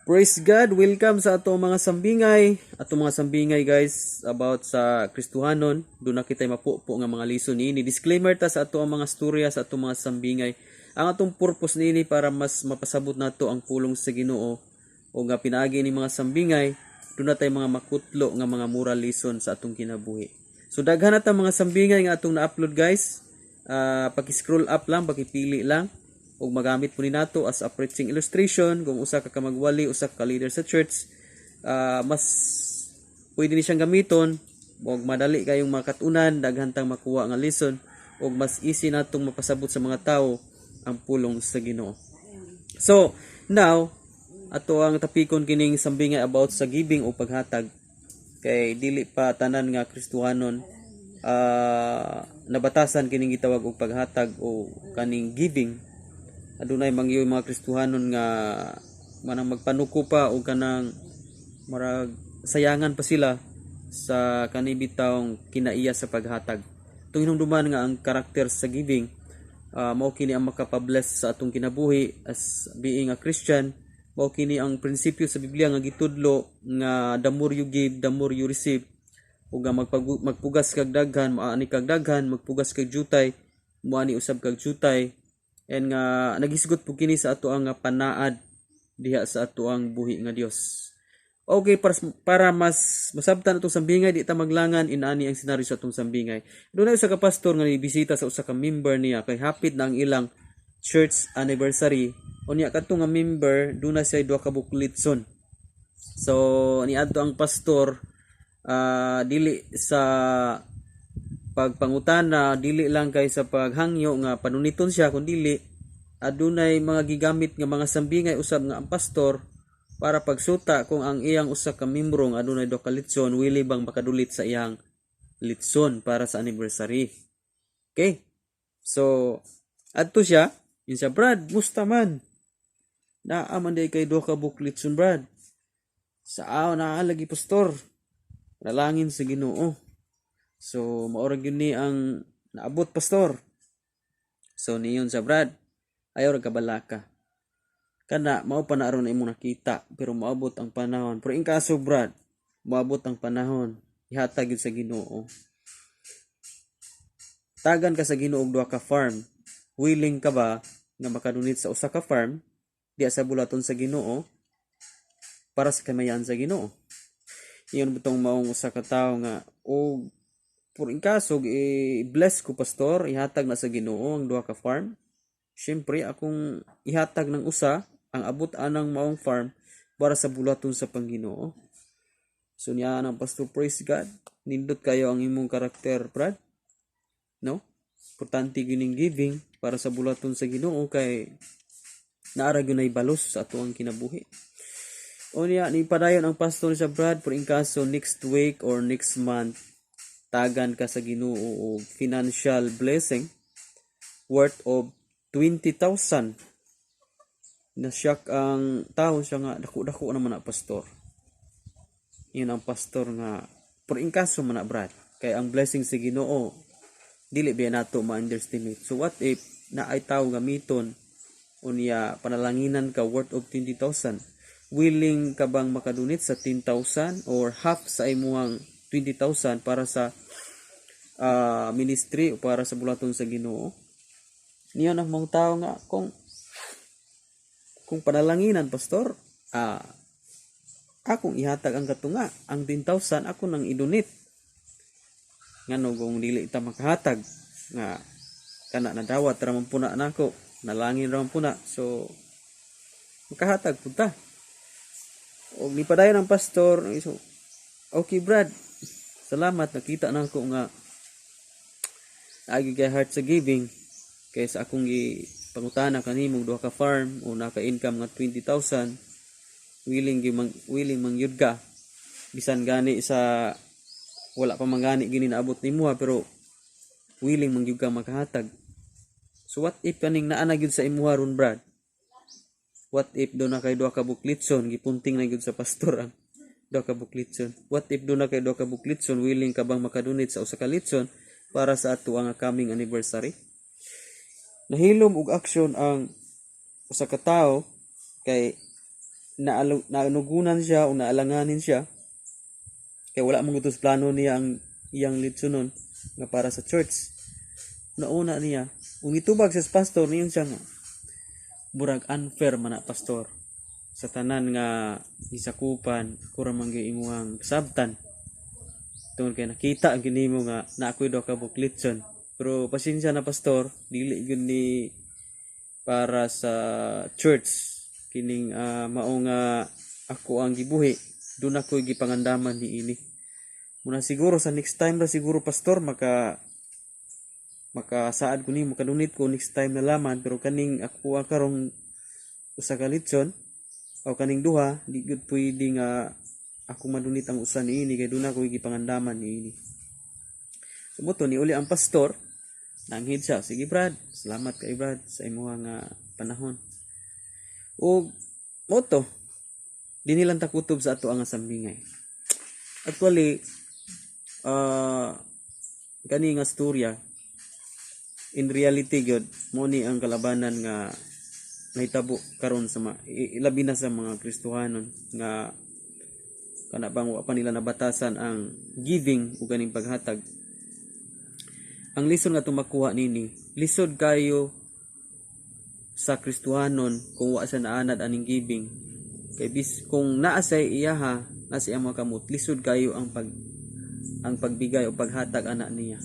Praise God! Welcome sa ato mga sambingay. Ato mga sambingay, guys, about sa Kristohanon. Duna kitay mapupo nga mga lesson niini. Disclaimer ta sa ato ang mga storya sa ato mga sambingay. Ang atong purpose niini para mas mapasabot nato ang pulong sa Ginoo o nga pinaagi ni mga sambingay, duna tay mga makutlo nga mga moral lesson sa atong kinabuhi. So daghan na ta mga sambingay nga atong na-upload, guys. Paki-scroll up lang, paki-pili lang ug magamit po ni nato as a preaching illustration kung usa ka magwali, usa ka leader sa church, mas pwede ni siyang gamiton ug madali kayong makatunan, daghan tang makuha nga lesson ug mas easy natong mapasabot sa mga tao ang pulong sa Ginoo. So now, ato ang tapikon kining sambingay about sa giving o paghatag kay dili pa tanan nga Kristohanon nabatasan kining gitawag og paghatag o kaning giving. Adunay mangyoy mga Kristohanon nga manang magpanuko pa o kanang marag sayangan pa sila sa kani bitawng kinaiya sa paghatag. Itong hinumduman nga ang karakter sa giving, mao kini ang makapa-bless sa atong kinabuhi as being a Christian. Mao kini ang prinsipyo sa Biblia nga gitudlo nga the more you give, the more you receive, ug nga magpugas kag daghan, maani kag daghan, magpugas kag jutay, moani usab kag jutay, and nga nagisgot po kini sa ato ang nga panaad diha sa ato ang buhi nga Dios. Okay, para mas masabtan atong sambingay, di ta maglangan, inani ang senaryo sa atong sambingay. Dunay usa ka pastor nga nibisita sa usa ka member niya kay hapit na ang ilang church anniversary. Unya kadto nga member, duna siya duha ka buok litson. So niadto ang pastor, dili sa pagpangutana, dili lang kay sa paghangyo nga panuniton siya, kun dili adunay mga gigamit nga mga sambingay usab nga ang pastor para pagsuta kung ang iyang usa ka membro nga adunay duha ka litson, willing bang makadulit sa iyang litson para sa anniversary. Okay. So adto siya, yun siya, "Brad, musta man? Naa man diay kay duha ka buok litson, Brad." "Sa aw, naa lagi, pastor. Nalangin sa Ginoo. So mao ra gyud ni ang naabot, pastor." So niyon sa, "Brad, ayaw ra kabalaka. Kana mao pa na aron na imong nakita, pero moabot ang panahon. Pero in kaso, Brad, moabot ang panahon, ihatag yun sa Ginoo. Tagan ka sa Ginoo og duha ka farm. Willing ka ba nga makadunit sa usa ka farm diya sa bulaton sa Ginoo para sa kamayan sa Ginoo?" Iyon butong maong usa ka tawo nga, "Og por in kaso i-bless ko, pastor, ihatag na sa Ginoo ang duha ka farm. Syempre akong ihatag ng usa ang abot anang maong farm para sa bulaton sa Panginoon." So niya ang pastor, "Praise God. Nindot kayo ang imong karakter, Brad. No? Importante gining giving para sa bulaton sa Ginoo kay naara gyud nay balos sa ato ang kinabuhi." O niya, ni padayon ang pastor sa, "Brad, por in kaso next week or next month tagan ka sa Ginoo og financial blessing worth of 20,000." Na-shock ang tao siya nga, "Dako-dako naman na, pastor." Yun ang pastor nga, "Por in kaso man na, Brad, kay ang blessing sa Ginoo dili biya nato ma-underestimate. So what if naay tao gamiton, unya panalanginan ka worth of 20,000? Willing ka bang makadunit sa 10,000 or half sa imuhang 20,000 para sa ministry o para sa bulaton sa Ginoo?" Niya ang mga tao nga, Kung panalanginan, pastor, akong ihatag ang katunga, ang 10,000 ako nang idonate. Ngano kung dili ta makahatag nga kana nadawat ra man puna nako, nalangin ra man puna, so makahatag pud ta." Og nipadayon ang pastor, so, "Okay, Brad, salamat, nakita na ako nga agi kay heart sa giving kay sa akong gi pangutana kanimo duha ka farm o naka income nga 20,000, willing mangyud ka bisan gani sa wala pa man gani gini naabot nimo ha, pero willing man gyud ka makahatag. So what if kaning naa na gyud sa imuha ron, Brad? What if duna kay duha ka buok litson?" Gipunting na gyud sa pastor ang duha ka buok litson. "What if duna kay duha ka buok litson, willing ka bang makadonate sa usa ka litson para sa ato ang coming anniversary?" Nahilom og aksyon ang usa ka tawo kay Naanugunan siya o naalanganin siya kay wala man gusto sa plano niya ang iyang litsunon nga para sa church. Nauna niya ug itubag sa pastor niyon siya nga murag unfair man na, pastor, sa tanan nga gisakupan, ako ra man gyud imuhang sabtan tungod kay nakita ang kinimo nga na ako'y duha ka buok litson. Pero pasensya na, pastor, dili gyud ni para sa church kining mao nga ako ang gibuhi. Doon ako'y gipangandaman ni ini muna. Siguro sa next time ra siguro, pastor, makasaad ko nimo, maka-donate ko next time na laman. Pero kaning ako ang karong usa ka litson o kaning duha, di gyud pwede nga ako ma-donate ang usa niini kay doon ako gipangandaman niini. So mo to ni uli ang pastor, nanghid siya, "Sige Brad, salamat kay Brad sa imuha nga panahon." Ug mo to dinhi lang ta kutob sa ato ang sambingay. Actually, kani nga storya, in reality gyud mo ni ang kalabanan nga nahitabo karon sa ilabi na sa mga Kristohanon nga kana bang wa pa nila nabatasan ang giving ug kaning paghatag. Ang lisod nga atong makuha nini, lisod kayo sa Kristohanon kung wa sa naanad aning giving, kay bis kung naa sa iyaha, nasa iyang mga kamot, lisod kayo ang pagbigay o paghatag ana niya.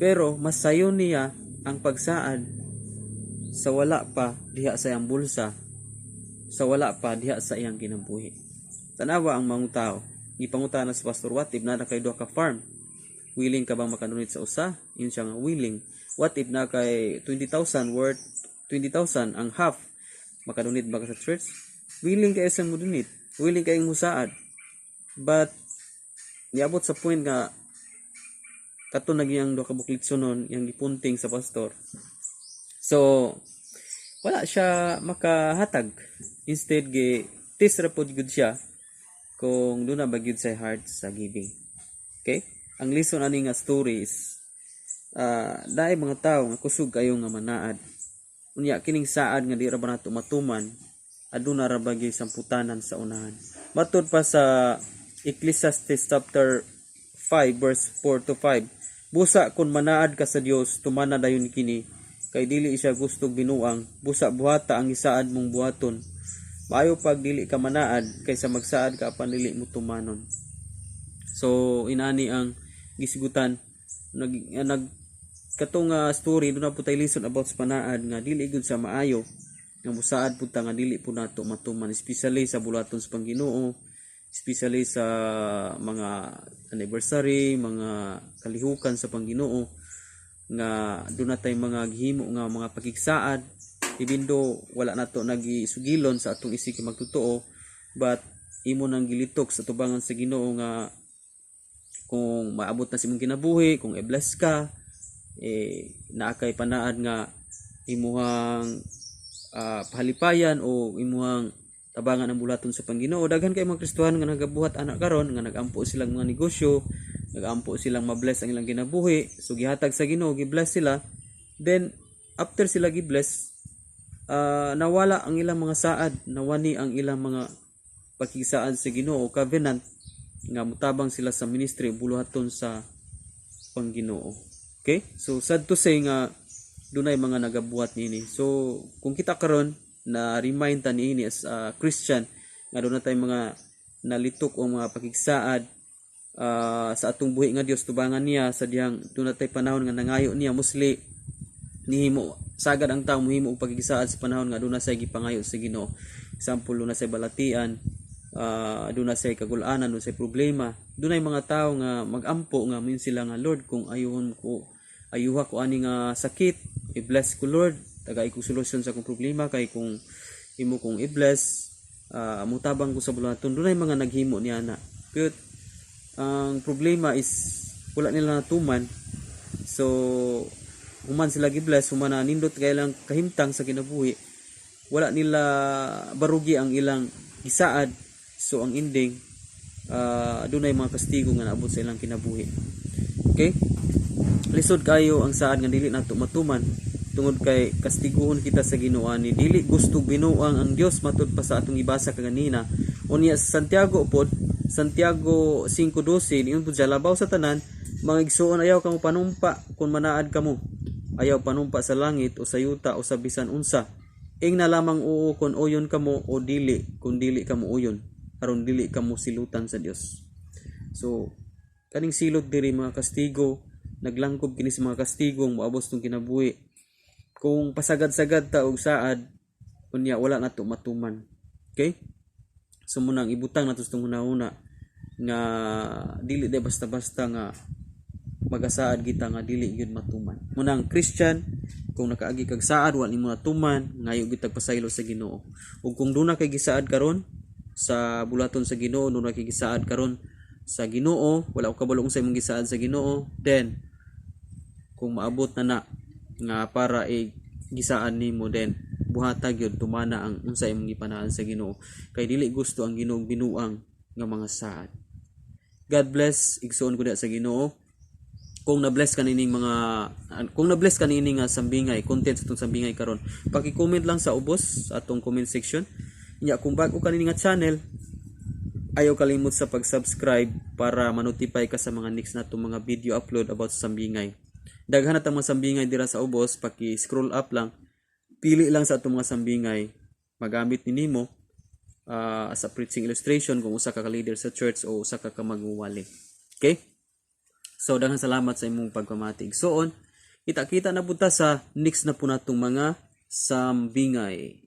Pero mas sayo niya ang pagsaad sa wala pa diha sa iyang bulsa, sa wala pa diha sa iyang kinabuhi. Tanawa ang mga tao, gipangutana sa pastor, "What if naa kay duha ka farm, willing ka bang maka-donate sa usa?" Yun siya nga willing. "What if naa kay 20,000, worth 20,000 ang half, maka-donate ba ka sa church?" Willing kayo sa mo donate, willing kayong musaad. But niabot sa point nga kato na ang duha ka buok litsonon yang gipunting sa pastor. So wala siya makahatag. Instead, gi test ra pod gud siya kung duna ba gyud sa heart sa giving. Okay, ang lesson ani nga story is dahil mga tao nga kusog kayo nga manaad. Unya kining saad nga di ra ba nato matuman, aduna ra ba gyud samputanan sa unahan. Matud pa sa Ecclesiastes chapter 5 verse 4 to 5, "Busa kung manaad ka sa Dios, tumana dayon kini, kay dili siya gusto binuang. Busa buhata ang isaad mong buhaton. Maayo pag dili ka manaad kaysa magsaad ka apan dili mo tumanon." So inani ang gisgutan nag nag katong story, duna po tay lesson about sa panaad nga dili gud sa maayo nga musaad pud ta nga dili po nato matuman, especially sa buluhaton sa Pangginoo, especially sa mga anniversary, mga kalihukan sa Pangginoo nga duna tay mga gihimo nga mga pakigsaad, even though wala nato nagisugilon sa atong isig magtotoo, but imo nang gilitok sa tubangan sa Ginoo nga kung maabot na sa imong kinabuhi, kung i-bless ka, eh naa kay panaad nga imuhang pahalipayan o imuhang tabangan ang buluhaton sa Pangginoo. Daghan kay mga Kristohanon nga nagabuhat ana karon, nga nagampo silang mga negosyo, nagampo silang ma-bless ang ilang kinabuhi. So gihatag sa Ginoo, gi-bless sila. Then after sila gi-bless, nawala ang ilang mga saad, nawani ang ilang mga pakisaad sa Ginoo, covenant nga mutabang sila sa ministry, buluhaton sa Pangginoo. Okay? So sad to say nga dunay mga nagabuhat niini. So kung kita karon na remind ta niini as a Christian nga duna tay mga nalitok o mga pakigsaad sa atong buhi nga Dios, tubangan niya sa dihang duna tay panahon nga nangayo niya. Mostly nihimo sagad ang tao mohimo og pakigsaad sa panahon nga duna say gipangayo sa Ginoo. Example, duna say balatian, duna say kagulanan, duna say problema. Dunay mga tao nga magampo nga min sila nga, "Lord, kung ayuhon ko, ayuha ko ani nga sakit, i-bless ko Lord, tagay ko solusyon sa akong problema, kay kung imo kong i-bless, mutabang ko sa buluhaton." Dunay mga naghimo niya na, pero ang problema is wala nila natuman. So human sila gi-bless, human na nindot kay lang kahimtang sa kinabuhi, wala nila barugi ang ilang gisaad. So ang ending, dunay mga kastigo nga naabot sa ilang kinabuhi. Okay, lisod kayo ang saad nga dili nato matuman. Tungod kay kastiguhon kita sa Ginoo ni dili gusto binuang ang Dios, matud pa sa atong ibasa kaganina. Unya sa Santiago pod, Santiago 5:12, niingon pod siya, "Labaw sa tanan, mga igsuon, ayaw kamo panumpa kung manaad kamo. Ayaw panumpa sa langit o sa yuta o sa bisan unsa. Ingna lamang oo kung uyon kamo o dili kung dili kamo uyon, aron dili kamo silutan sa Dios." So kaning silot diri, mga kastigo, naglangkob kini sa mga kastigong moabot tong kinabuhi kung pasagad-sagad ta og saad, unya wala nato matuman. Okay, so munang ibutang nato sa hunahuna nga dili day basta-basta nga magasaad kita nga dili gyud matuman. Munang Christian, kung nakaagi kag saad, wa nimo natuman, ngayo gyud pasaylo sa Ginoo. Ug kung duna kay gisaad karon sa bulaton sa Ginoo, duna kay gisaad karon sa Ginoo, wala ko kabalo sa imong gisaad sa Ginoo, then kung maabot na na nga para i gisaan nimo, then buhata gyud, tumana ang unsa imong gipanaan sa Ginoo, kay dili gusto ang Ginoo binuang nga mga saad. God bless, igsuon ko diha sa Ginoo. Kung na-bless ka nining nga sambingay, content sa atong sambingay karon, paki-comment lang sa ubos sa atong comment section. Nya kung bago ka nini nga channel, ayaw kalimot sa pag-subscribe para ma-notify ka sa mga next natong mga video upload about sa sambingay. Daghan na tang mga sambingay dira sa ubos, paki-scroll up lang, pili lang sa atong mga sambingay, magamit ni nimo as a preaching illustration kung usa ka ka leader sa church o usa ka ka magwali. Okay? So daghang salamat sa imong pagpamati. Igsoon, kita-kita na pud ta sa next na po natong mga sambingay.